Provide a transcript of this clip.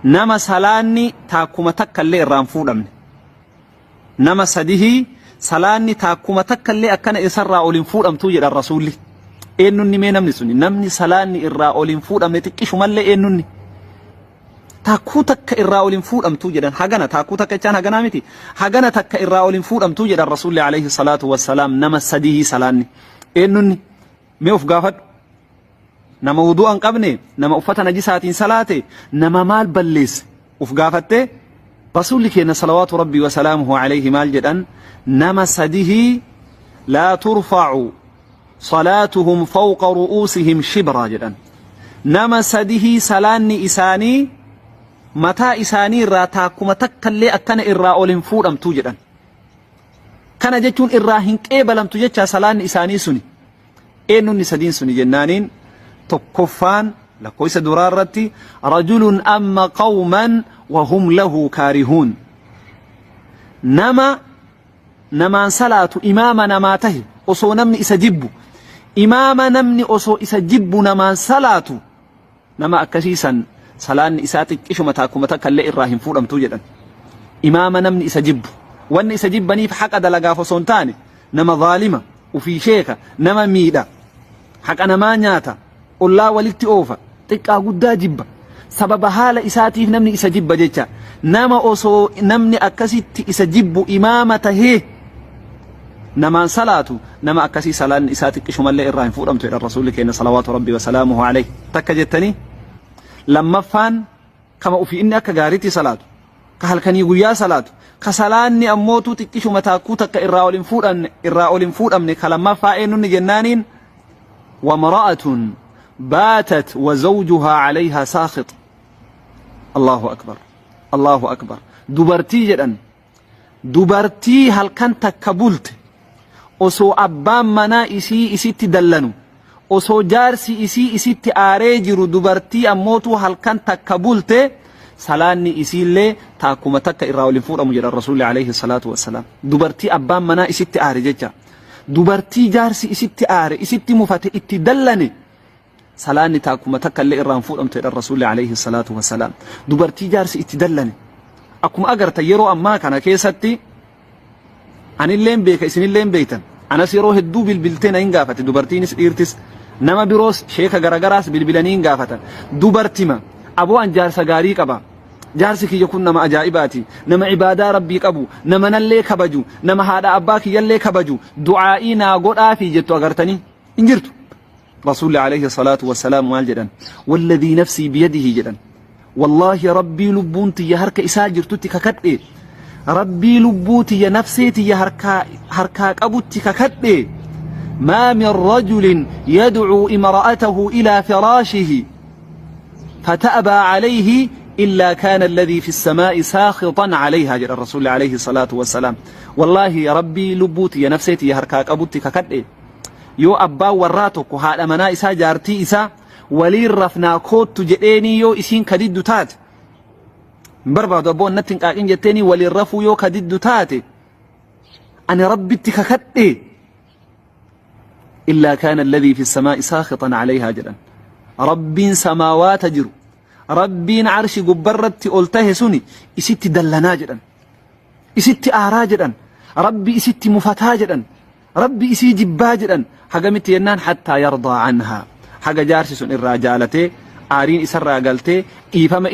Nama salaanni taakkuma takka illee irraa hin fuudhamne. Nama sadihii salaanni taakkuma takka illee akkana isarraa ol hin fuudhamtuu jedhan Rasuulli. Eenyunni mee namni suni? Namni salaanni irraa ol hin fuudhamne xiqqishumallee eenyunni? Taakkuu takka irraa ol hin fuudhamtuu jedhan. Hagana taakkuu takka jechaan haganaa miti. Hagana takka irraa ol hin fuudhamtuu jedhan Rasuulli alayhi salaatu wassalaam nama sadihii salaanni. Eenyunni? Mee of gaafadhu. Nama wudu'a hin qabne, nama uffata najisaatiin salaate, nama maal balleesse? Uf gaafattee? Rasuulli keenna salawaatu Rabbii wa salaamuhu alayhi maal jedhan? Nama sadihii laa turfa'u salaatuhum fawqa ru'uusihim shibraa jedhan. Nama sadihii salaanni isaanii mataa isaanii irraa taakkuma takkallee akkana irraa ol hin fuudhamtu jedhan. Kana jechuun irraa hin qeebalamtu jechaa salaanni isaanii suni. Eenyunni sadiin suni jennaaniin tokkoffaan lakkoofsa duraa irratti rajulun amma qawman wa hum lahu kaarihuun. Nama namaan salaatu imaama namaa tahe osoo namni isa jibbu imaama namni osoo isa jibbu namaan salaatu Nama akkasii san salaanni isaa xiqqishuma taakkuma takka illee irraa hin fuudhamtu jedhan. Imaama namni isa jibbu. Wanni isa jibbaniif haqa dalagaaf osoo hin taane nama zaalima, ufii sheeka, nama miidha, haqa namaa nyaata, ollaa walitti oofa, xiqqaa guddaa jibba. Sababa haala isaatiif namni isa jibba jecha. Nama osoo namni akkasitti isa jibbu imaama tahee namaan salaatu nama akkasii salaanni isaa xiqqishumallee irraa hin fuudhamtu jedhan rasuulli keenya salawaatu rabbii wasalaamuhu alayhi takka jettanii lammaffaan kama ofii inni akka gaariitti salaatu ka halkanii guyyaa salaatu ka salaanni ammootuu xiqqishuma taakkuu takka irraa ol hin fuudhamne irraa ol hin fuudhamne ka lammaffaa eenyunni jennaaniin wamra'atun baatat wa zawjuhaa alayhaa saakhit Allahu akbar Allahu akbar dubartii jedhan Dubartii halkan takka bulte osoo abbaan manaa isii isitti dallanu, osoo jaarsi isii isitti aaree jiru dubartii ammootuu halkan takka bulte salaanni isiillee taakkuma takka irraa ol hin fuudhamu jedhan Rasuulli alayhi salaatu wassalaam. Dubartii abbaan manaa isitti aare jecha. Dubartii jaarsi isitti aare, isitti mufate, itti dallane Salaanni taakkuma takka illee irraa hin fuudhamtu jedhan Rasuulli alayhi salaatu wassalaam. Dubartii jaarsi itti dallane. Akkuma agartan yeroo ammaa kana keessatti anilleen beeka isinilleen beektan. Anas yeroo hedduu bilbiltee na hin gaafate dubartiinis dhiirtis nama biroos sheeka garagaraas bilbilanii hin gaafatan. Dubartima aboo an jaarsa gaarii qaba. Jaarsi kiyya kun nama ajaa'ibaati. Nama ibaadaa rabbii qabu, nama nallee kabaju, nama haadha abbaa kiyyallee kabaju, du'aa'ii naa godhaafii jettu agartanii hin jirtu. Rasuulli alayhi salaatu wassalaam maal jedhan? Walladhii nafsii biyadihi jedhan. Wallaahi rabbii lubbuun tiyya harka isaa jirtutti kakadhe. Rabbii lubbuu tiyya nafsee tiyya harkaa harkaa qabutti kakadhe. Maa min rajulin yadcuu imra'atahu ilaa firaashihi fata'abaa alayhi illaa kaana alladhii fi samaa'i saakhixan alayhaa jedhan Rasuulli alayhi salaatu wassalaam. Wallaahi rabbii lubbuu tiyya nafsee tiyya harkaa qabutti kakadhe. Yoo abbaan warraa tokko haadha manaa isaa jaartii isaa waliin rafnaa koottu jedheenii yoo isiin ka diddu taate hin barbaadu abboo natti hin qaaqin jetteenii waliin rafuu yoo ka diddu taate ani rabbitti kakadhe illaa kaana alladhii fi samaa'i saakhixan alayhaa jedhan rabbiin samaawaata jiru rabbiin arshi gubbarratti ol tahe suni isitti dallanaa jedhan isitti aaraa jedhan rabbi isitti mufataa jedhan Rabbi isii jibbaa jedhan hagamitti jennaan hattaa yardaa anhaa haga jaarsi sun irraa jaalatee aariin isarraa galtee dhiifama